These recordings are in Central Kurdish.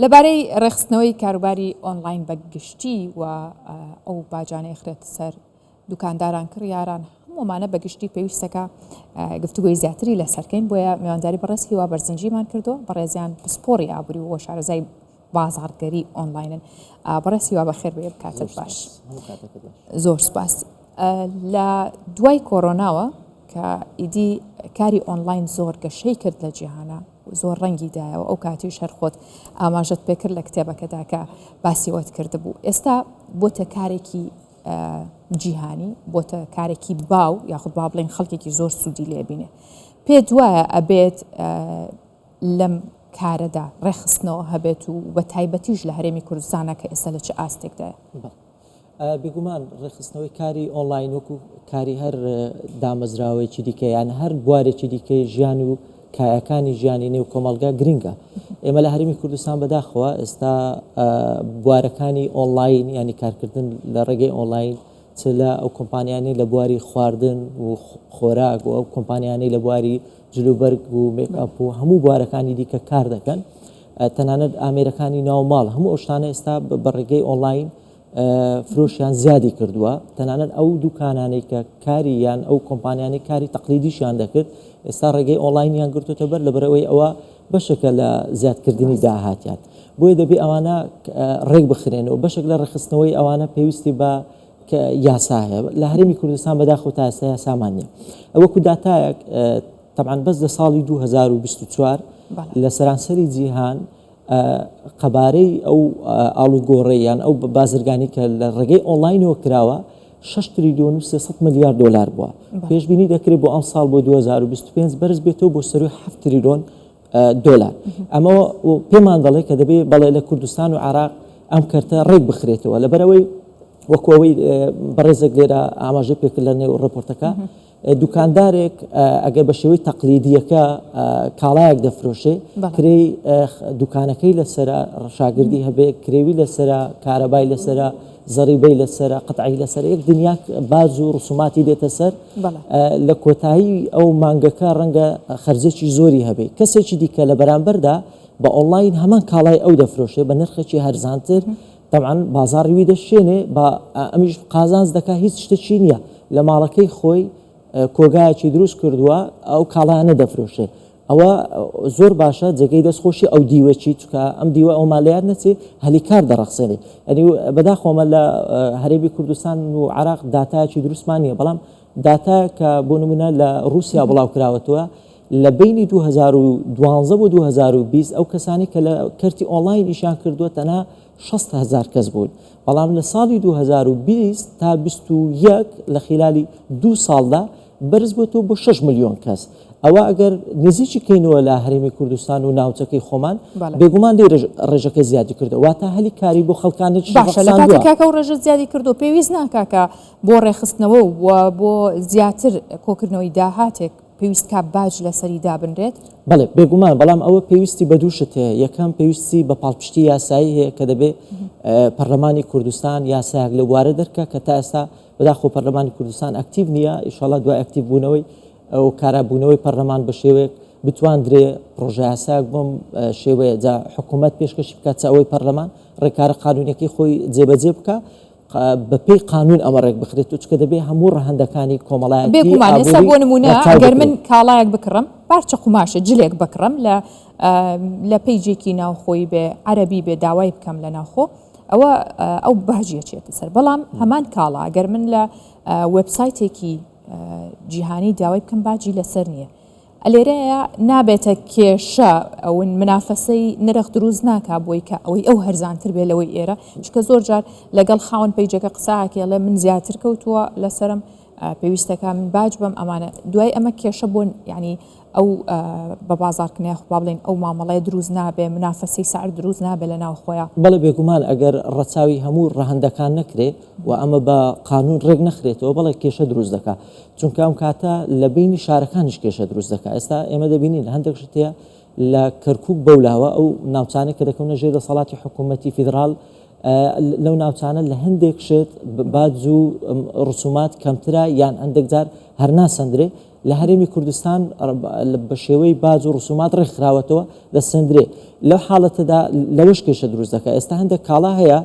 لەبارەی ڕێکخستنەوەی کاروباری ئۆنلاین بە گشتی و ئەو باجانەی خرێتە سەر دوکانداران کڕیاران هەموو ئەمانە بە گشتی پێویستەکە گفتوگۆی زیاتری لەسەرکەین بۆیە میوانداری بەڕێز هیوا بەرزنجیمان کردو بەڕێزیان پسپۆڕی ئابووری و شارەزای بازاڕگەری ئۆنلاینن بەڕێز هیوا بەخێر بێ بکاتت باش زۆر سپاس لە دوای کۆرۆناوە کە ئیدی کاری ئۆنلاین زۆر گەشەی کرد لە جیهانە زۆر ڕەنگی دایەوە ئەو کاتیش هەر خۆت ئاماژەت پێکرد لە کتێبەکەدا کە باسی وەت کردبوو ئێستا بۆتە کارێکی جیهانی بۆتە کارێکی باو یاخود با بڵێن خەڵکێکی زۆر سوودی لێبینێ پێت وایە ئەبێت لەم کارەدا ڕێکخستنەوە هەبێت و بە تایبەتیش لە هەرێمی کوردستانە کە ئێستا لە چ ئاستێکدایە؟ بێگومان ڕێکخستنەوەی کاری ئۆنلاین وەکو کاری هەر دامەزراوەیەکی دیکە یان هەر بوارێکی دیکەی ژیان و کایەکانی ژیانی نێو کۆمەڵگا گرنگە. ئێمە لە هەرێمی کوردستان بەداخەوە ئێستا بوارەکانی ئۆنلاین یانی کارکردن لە ڕێگەی ئۆنلاین چ لە ئەو کۆمپانیانەی لە بواری خواردن و خۆراک و ئەو کۆمپانیانەی لە بواری جلوبەرگ و مێکئەپ و هەموو بوارەکانی دیکە کار دەکەن تەنانەت ئامێرەکانی ناو ماڵ هەموو ئەو شتانە ئێستا بە ڕێگەی ئۆنلاین فرۆشیان زیادی کردووە، تەنانەت ئەو دوکانانەی کە کاری یان ئەو کۆمپانیانەی کاری تەقلیدیشیان دەکرد ئێستا ڕێگەی ئۆنلاینیان گرتوتە بەر لەبەرئەوەی ئەوە بەشێکە لە زیادکردنی داهاتیان بۆیە دەبێ ئەوانە ڕێک بخرێنەوە بەشێک لە ڕێکخستنەوەی ئەوانە پێویستی بە یاسا هەیە لە هەرێمی کوردستان بەداخەوە تا ئێستا یاسامان نییە وەکو داتایەک تەبعەن بەس لە ساڵی 2024 لە سەرانسەری جیهان قەبارەی ئەو ئاڵوگۆڕەی یان ئەو بازرگانی کە لە ڕێگەی ئۆنلاینەوە کراوە 6 تریلیۆن و 300 ملیار دۆلار بووە. پێشبینی دەکرێت بۆ ئەمساڵ بۆ 2025 بەرز بێتەوە بۆ سەروی 7 تریلیۆن دۆلار. ئەمە پێمان دەڵێ کە دەبێ بەڵێ لە کوردستان و عێراق ئەم کەرتە ڕێک بخرێتەوە لەبەرئەوەی وەکو ئەوەی بەڕێزێک لێرە ئاماژەی پێکرد لە نێو ڕێپۆرتەکە دوکاندارێک ئەگەر بە شێوەی تەقلیدییەکە کاڵایەک دەفرۆشێ کرێی دوکانەکەی لەسەرە، شاگردی هەبێ کرێوی لەسەرە، کارەبای لەسەرە، زەریبەی لەسەرە، قەتعی لەسەرە، یەک دنیا باج و ڕسوماتی دێتە سەر، لە کۆتایی ئەو مانگەکە ڕەنگە خەرجێکی زۆری هەبێ. کەسێکی دیکە لە بەرامبەردا بە ئۆنلاین هەمان کاڵای ئەو دەفرۆشێ بە نرخێکی هەرزانتر، تەبعەن بازاڕی وی دەشکێنێ با ئەمیش قازانج دەکا هیچ شتێکی نییە لە ماڵەکەی خۆی کۆگایەکی دروست کردووە ئەو کاڵایانە دەفرۆشێ ئەوە زۆر باشە جێگەی دەستخۆشی ئەو دیوەچی چکە ئەم دیوە ئەو مالەیان نەچێ هەلی کار دەڕەخسێنێ ئەنی بەداخۆمە لە هەرێمی کوردستان و عراق داتایەکی دروستمان نییە بەڵام داتا کە بۆ نمونە لە رووسیا بڵاو کراوەتەوە لە بینی 2012 بۆ 2020 ئەو کەسانی کە لە کەرتی ئۆنلاین ئیشیان کردووە تەنها 60 هەزار کەس بوون بەڵام لە ساڵی 2020 تا 21 لە خلالی دوو ساڵدا بەرز بۆتەوە بۆ 6 ملیۆن کەس ئەوە ئەگەر نزیکی کەینەوە لە هەرێمی کوردستان و ناوچەکەی خۆمان بێگومان لێرە ڕێژەکە زیادی کردەوە واتە هەلی کاری بۆ خەڵکانێکی باشە لە کاتێکا کە ئەو ڕێژە زیادی کردو پێویست ناکا کە بۆ ڕێکخستنەوە و بۆ زیاتر کۆکردنەوەی داهاتێک پێویست کا باج لەسەری دابنرێت؟ بەڵێ بێگومان، بەڵام ئەوە پێویستی بە دوو شت هەیە، یەکەم پێویستی بە پاڵپشتی یاسایی هەیە کە دەبێ پەرلەمانی کوردستان یاسایەک لەو بوارە دەرکا کە تا ئێستا بەداخەوە پەرلەمانی کوردستان ئەکتیڤ نییە، ئیشەڵا دوای ئەکتیڤ بوونەوەی و کارابوونەوەی پەرلەمان بە شێوەیەک بتواندرێ پڕۆژەیاسایەک بەم شێوەیە جا حکوومەت پێشکەشی بکات چ ئەوەی پەرلەمان ڕێکارە قانوونیەکەی خۆی جێبەجێ بکا بە پێی قانوون ئەمە ڕێک بخرێت و چونکە دەبێ هەموو ڕەهەندەکانی کۆمەڵایەتی، بێگومان ئێستا ئابووری بۆ نموونە ڕەچاو ئەگەر من بکرێت. کاڵایەک بکڕم پارچە قوماشە جلێک بکڕم لە لە پەیجێکی ناوخۆیی بێ عەرەبی بێ داوای بکەم لە ناوخۆ ئەوە ئەو باجی ئەچێتە سەر بەڵام هەمان کاڵا ئەگەر من لە وێبسایتێکی جیهانی داوای بکەم باجی لەسەر نییە لێرەیە نابێتە کێشە ئەون منافەسەی نرخ دروست ناکا بۆی کە ئەوەی ئەو هەرزانتر بێ لەوەی ئێرە چکە زۆر جار لەگەڵ خاوەن پەیجەکە قساکێ ئەڵێ من زیاتر کەوتووە لەسرم پێویستەکە من باج بم ئەمانە دوای ئەمە کێشە بۆن یعنی ئەو بە بازارکردنە یاخود با بڵێین ئەو مامەڵەیە دروست نابێ منافەسەی سعر دروست نابێ لە ناو خۆیا. بەڵێ بێگومان ئەگەر ڕەچاوی هەموو ڕەهەندەکان نەکرێ و ئەمە بە قانوون ڕێک نەخرێتەوە بەڵێ کێشە دروست دەکا چونکە ئەم کاتە لە بەینی شارەکانیش کێشە دروست دەکا ئێستا ئێمە دەبینین هەندێک شت هەیە لە کەرکووک بەولاوە ئەو ناوچانەی کە دەکەونە ژێر دەسەڵاتی حکوومەتی فیدراڵ لەو ناوچانە لە هەندێک شت باج و ڕسومات کەمترە یان هەندێک جار هەر ناسەندرێ. لە هەرێمی کوردستان بە شێوەی باج و ڕسومات ڕێکخراوەتەوە دەسەندرێ لەو حاڵەتەدا لەوەش کێشە دروست دەکات ئێستا هەندێک کاڵا هەیە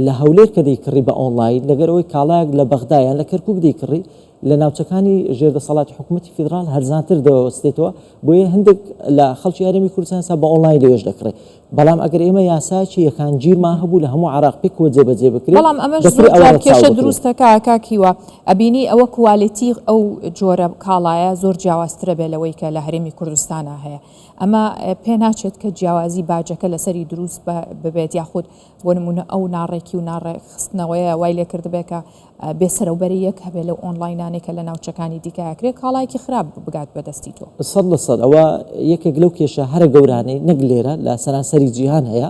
لە هەولێر کە دەیکڕی بە ئۆنلاین لەگەر ئەوەی کاڵایەک لە بەغدا یان لە کەرکوک دەیکڕی لە ناوچەکانی ژێر دەسەڵاتی حکوومەتی فیدراڵ هەرزانتر دەوەستێتەوە بۆیە هەندێک لە خەڵکی هەرێمی کوردستان ئێستا بە ئۆنلاین لەوێش دەکڕێ بەڵام ئەگەر ئێمە یاسایەکی یەکانگیرمان هەبوو لە هەموو عێراق پێکەوە جێبەجێ بکرێت بەڵام ئەمەش دەکرێ زۆر ئەوە جار ڕەچاو کێشە بکرێت. دروست دەکا کاک هیوا ئەبینی ئەوە quality ئەو جۆرە کاڵایە زۆر جیاوازترە بێ لەوەی کە لە هەرێمی کوردستانا هەیە ئەمە پێ ناچێت کە جیاوازی باجەکە لەسەری دروست ببێت یاخود بۆ نمونە ئەو ناڕێکی و ناڕێکخستنەوەیە وای لێکردبێ کە بێ سەرەوبەری یەک هەبێ لەو ئۆنڵاینانەی کە لە ناوچەکانی دیکە ئەکرێ کاڵایەکی خراپ بگات بە دەستی تۆ. 100% ئەوە یەکێک لەو کێشە هەرە گەورانەی نەک لێرە لە سەرانسەری جیهان هەیە،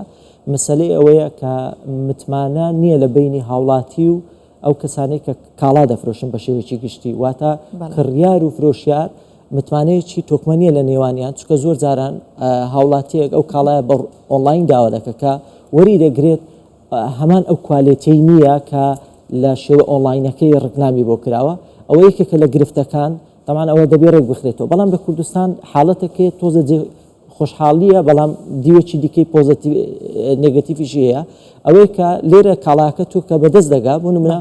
مەسەلەی ئەوەیە کە متمانە نییە لە بەینی هاوڵاتی و ئەو کەسانەی کە کاڵا دەفرۆشن بە شێوەیەکی گشتی، واتە کڕیار و فرۆشیار متمانەیەکی تۆکمە نییە لە نێوانیان، چونکە زۆر جاران هاوڵاتییەک ئەو کاڵایە بە ئۆنڵاین داوا دەکات کە وەری دەگرێت هەمان ئەو کوالێتیەی نییە کە لە شێوە ئۆنڵاینەکەی ڕیکلامی بۆ کراوە، ئەوە یەکێکە لە گرفتەکان، تەبعەن ئەوە دەبێ ڕێک بخرێتەوە، بەڵام لە کوردستان حاڵەتێک هەیە تۆزێ جێ خۆشحاڵییە، بەڵام دیوێکی دیکەی پۆزەتیڤ نێگەتیڤیشی هەیە، ئەوەیە کە لێرە کاڵاکە تۆ کە بەدەست دەگا، بۆ نمونە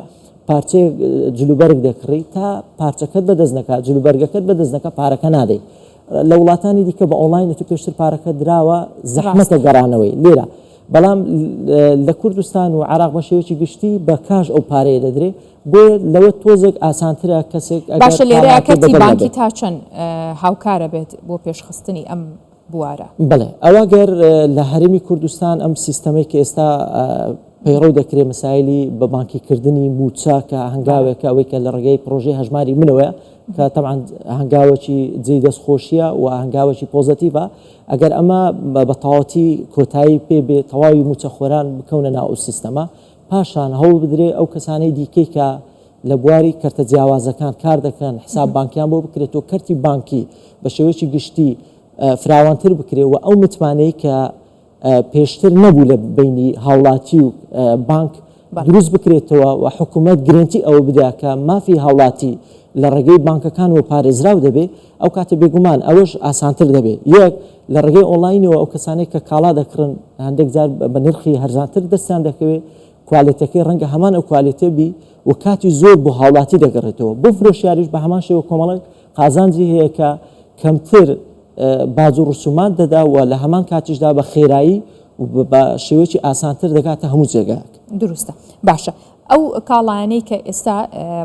پارچەیەک جلوبەرگ دەکڕی تا پارچەکەت بەدەست نەکا، جلوبەرگەکەت بەدەست نەکا پارەکە نادەی. لە وڵاتانی دیکە بە ئۆنڵاین ئەتوو پێشتر پارەکە دراوە زەحمەتە گەڕانەوەی لێرە بەڵام لە کوردستان و عراق بە شێوەیەکی گشتی بە کاش ئەو پارەیە دەدرێ بۆیە لەوە تۆزێک ئاسانترە کەسێک باشە لێرە کەرتی بانکی تا چەند هاوکارە بێت بۆ پێشخستنی ئەم بوارە؟ بەڵێ ئەوە گەر لە هەرێمی کوردستان ئەم سیستەمەی کە ئێستا پەیڕەو دەکرێت مەسایلی بە بانکی کردنی مووچە کە هەنگاوێکە ئەوەی کە لە ڕێگەی پڕۆژەی هەژماری منەوەیە کە تەبعەن هەنگاوێکی جێی دەستخۆشیە و هەنگاوێکی پۆزەتیڤە ئەگەر ئەمە بە تەواوەتی کۆتایی پێ بێ تەواوی مووچەخۆران بکەونە ناو ئەو سیستەمە پاشان هەوڵ بدرێ ئەو کەسانەی دیکەی کە لە بواری کەرتە جیاوازەکان کار دەکەن حساب بانکیان بۆ بکرێت و کەرتی بانکی بە شێوەیەکی گشتی فراوانتر بکرێ و ئەو متمانەی کە پێشتر نەبوو لە بەینی هاوڵاتی و بانک دروست بکرێتەوە و حکوومەت گرێنتی ئەوە بدا کە مافی هاوڵاتی لە ڕێگەی بانکەکانەوە پارێزراو دەبێ ئەو کاتە بێگومان ئەوەش ئاسانتر دەبێ یەک لە ڕێگەی ئۆنلاینەوە ئەو کەسانەی کە کاڵا دەکڕن هەندێک جار بە نرخی هەرزانتر دەستیان دەکەوێت کوالێتەکەی ڕەنگە هەمان ئەو کوالێتە بی و کاتی زۆر بۆ هاوڵاتی دەگەڕێتەوە بۆ فرۆشیاریش بە هەمان شێوە کۆمەڵێک قازانجی هەیە کە کەمتر باج و ڕسومات دەدا و لە هەمان کاتیشدا بە خێرایی و بە شێوەیەکی ئاسانتر دەگاتە هەموو جێگایەک. دروستە باشە ئەو کاڵایانەی کە ئێستا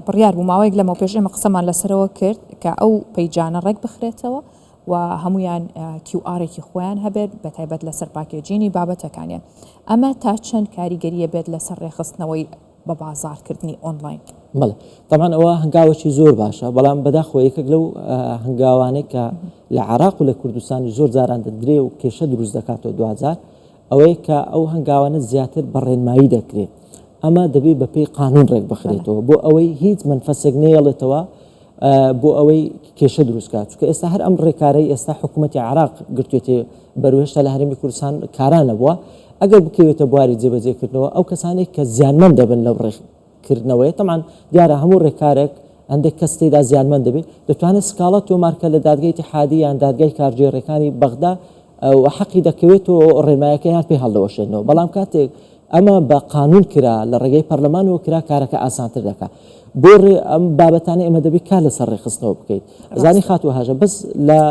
بڕیار بوو ماوەیەک لەمەوپێش ئێمە قسەمان لەسەرەوە کرد کە ئەو پەیجانە ڕێک بخرێتەوە و هەمویان QR ێکی خۆیان هەبێت بە تایبەت لەسەر packaging ی بابەتەکانیان ئەمە تا چەند کاریگەریە بێت لەسەر ڕێخستنەوەی بە بازاڕکردنی ئۆنلاین. بەڵێ تەبعەن ئەوە هەنگاوێکی زۆر باشە بەڵام بەداخەوە یەکێک لەو هەنگاوانەی کە لە عێراق و لە کوردستانی زۆر جاران دەدرێ و کێشە دروست دەکاتەوە دواجار ئەوەیە کە ئەو هەنگاوانە زیاتر بە ڕێنمایی دەکرێت ئەمە دەبێت بەپێی قانون ڕێک بخرێتەوە بۆ ئەوەی هیچ مەنفەسێک نەیەڵێتەوە بۆ ئەوەی کێشە دروست کات چونکە ئێستا هەر ئەم ڕێکارەی ئێستا حکوومەتی عێراق گرتوێتێ بەرو هێشتا لە هەرێمی کوردستان کارا نەبووە ئەگەر بکەوێتە بواری جێبەجێکردنەوە ئەو کەسانێک کە زیانمەند دەبن لەو ڕێککردنەوەی تەمان دیارە هەموو ڕێکارێک هەندێک کەس تێدا زیانمەند دەبێت دەتوانێت سکاڵا تۆمارکە لە دادگای ئیتیحادی یان دادگای کارگێڕیەکانی بەغدا و حەقی دەکەوێتەوە ڕێنمایەکەیان پێ هەڵدەوەشێنەوە بەڵام کاتێک ئەمە بە قانون کرا لە ڕێگەی پەرلەمانەوە کرا کارەکە ئاسانتر دەکات بۆ ڕێ ئەم بابەتانە ئێمە دەبێت کار لەسەر ڕێکخستنەوە بکەیت زانی خاتوو هاژە بەس لە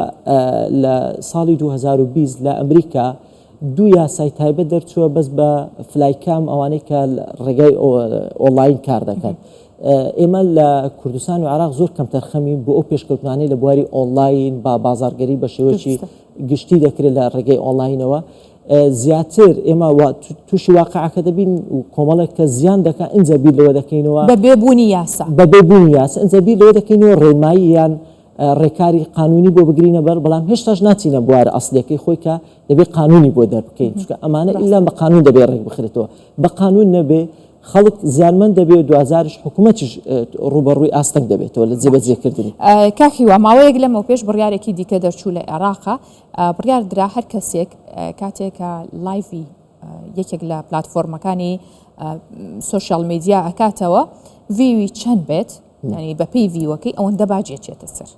لە ساڵی 2020 لە ئەمریکا دوو یاسای تایبەت دەرچووە بەس بە فلایکام ئەوانەی کە ڕێگای ئۆنلاین کار دەکەن ئێمە لە کوردستان و عراق زۆر کەمتەرخەمین بۆ ئەو پێشکەوتنانەی لە بواری ئۆنلاین با بازارگەری بە شێوەیەکی گشتی دەکرێت لە ڕێگەی ئۆنلاینەوە زیاتر ئێمە تووشی واقعەکە دەبین و کۆمەڵێک کە زیان دەکا ئینجا بیر لەوە دەکەینەوە بە بێ بوونی یاسا بە بێ بوونی یاسا ئینجا بیر لەوە دەکەینەوە ڕێنمایی یان ڕێکاری قانونی بۆ بگرینە بەر بەڵام هێشتاش ناچینە بوارە ئەسڵیەکەی خۆی کە دەبێ قانونی بۆ دەربکەین چونکە ئەمانە ئیلا بە قانون دەبێ ڕێک بخرێتەوە بە قانون نەبێ خەڵک زیانمەند دەبێ و دواجاریش حکوومەتیش ڕووبەڕووی ئاستەنگ دەبێتەوە لە جێبەجێکردنی. کاک هیوا ماوەیەک لەمەوپێش بڕیارێکی دیکە دەرچوو لە عێراقا بڕیار درا هەر کەسێک کاتێک کە live ی یەکێک لە پلاتفۆرمەکانی social media ئەکاتەوە view ی چەند بێت ینی بەپێی view ەکەی ئەوەندە باجێ چێتە سەر.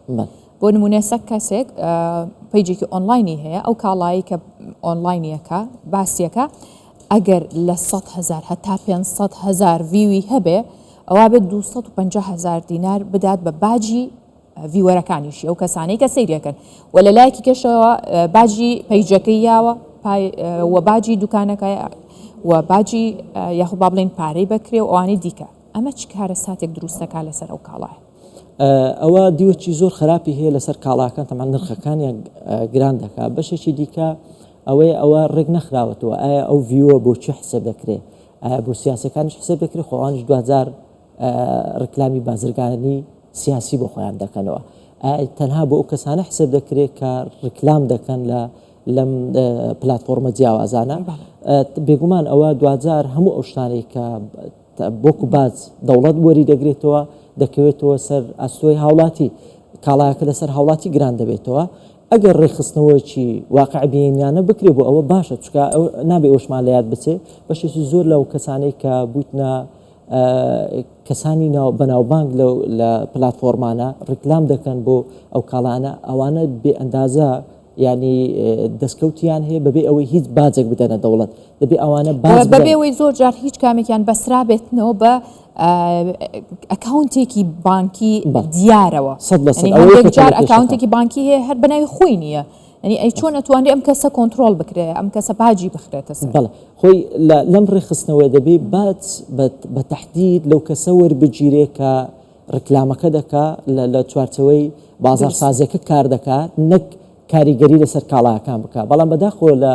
بۆ نمونە سەک کەسێک page ێکی ئۆنلاینی هەیە ئەو کاڵایی کە ئۆنلاینیەکە باسیەکە ئەگەر لە 100 هزار هەتا 500 هزار view ی هەبێ ئەوا بێت 250 هزار دینار بدات بە باجی viewer ەکانیشی ئەو کەسانەی کە سەیرەکەن و لە لایەکی کەشەوە باجی page ەکەی یاوە و باجی دوکانەکە و باجی یاخود با بڵێین پارەی بەکرێ و ئەوانەی دیکە ئەمە چ کارەساتێک دروست دەکات لەسەر ئەو کاڵایە؟ ئەوە دیوەکی زۆر خراپی هەیە لەسەر کاڵاکان تەمان نرخەکانیان گران دەکات بەشێکی دیکە ئەوەیە ئەوە ڕێک نەخراوەتەوە ئایا ئەو view ە بۆ چی حسێب دەکرێت ئایا بۆ سیاسەکانیش حسێب دەکرێت خۆوانیش دوجار ڕیکلامی بازرگانی سیاسی بۆ خۆیان دەکەنەوە ئایا تەنها بۆ ئەو کەسانە حسێب دەکرێت کە ڕیکلام دەکەن لە لەم پلاتفۆرمە جیاوازانە بێگومان ئەوە دواجار هەموو ئەو شتانەی کە وەکو باج دەوڵەت وەری دەگرێتەوە دەکەوێتەوە سەر ئەستۆی هاوڵاتی کاڵایەکە لەسەر هاوڵاتی گران دەبێتەوە ئەگەر ڕێکخستنەوەیەکی واقعبینانە بکرێ بۆ ئەوە باشە چکە نابێ ئەوشمان لە یاد بچێ بەشێکی زۆر لەو کەسانەی کە بوویتنە کەسانی ناو بەناوبانگ لەو لە پلاتفۆرمانە ڕیکلام دەکەن بۆ ئەو کاڵانە ئەوانە بێ ئەندازە یانی دەستکەوتیان هەیە بەبێ ئەوەی هیچ باجێک بدەنە دەوڵەت دەبێ ئەوانە باج بدەن. بەبێ ئەوەی زۆر جار هیچ کامێکیان بەسترابێتنەوە بە ئەکاونتێکی بانکی دیارەوە هەندێک جار ئەکاونتێکی بانکی هەیە هەر بەناوی خۆی نییە یعنی ئەی چۆن ئەتوانرێ ئەم کەسە کۆنترۆڵ بکرێ ئەم کەسە باجی بخرێتە سەر؟ بەڵێ خۆی لەم ڕێکخستنەوەیە دەبێ باج بە تەحدید لەو کەسە وەربگیرێ کە ڕیکلامەکە دەکا لە چوارچێوەی بازاڕسازیەکە کار دەکا نەک کاریگەری لەسەر کاڵاکان بکا بەڵام بەداخەوە لە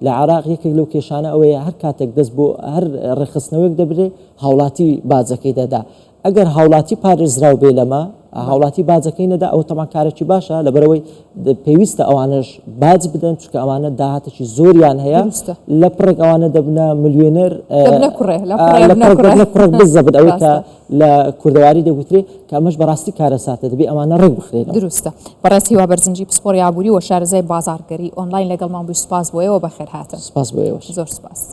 لە عێراق یەکێک لەو کێشانە ئەوەیە هەر کاتێک دەست بۆ هەر ڕێکخستنەوەیەک دەبرێ هاوڵاتی باجەکەی دەدا ئەگەر هاوڵاتی پارێزراو بێ لەمە هاوڵاتی باجەکەی نەدا ئەوە تەمان کارێکی باشە لەبەرەوەی پێویستە ئەوانەش باج بدەن چونکە ئەوانە داهاتێکی زۆریان هەیە لە پڕێک ئەوانە دەبنە ملیۆنەر لە کوڕێک بزەبت ئەوەی کە لە کوردەواری دەگوترێ کە ئەمەش بەڕاستی کارەساتە دەبێ ئەوانە ڕێک بخرێنەوە. دروستە. بەڕێز هیوا بەرزنجی پسپۆڕی ئابووری و شارەزای بازاڕگەری ئۆنلاین لەگەڵمان بووی سوپاس بۆ ئێوە بەخێرهاتن. سوپاس بۆ ئێوەش. زۆر سوپاس.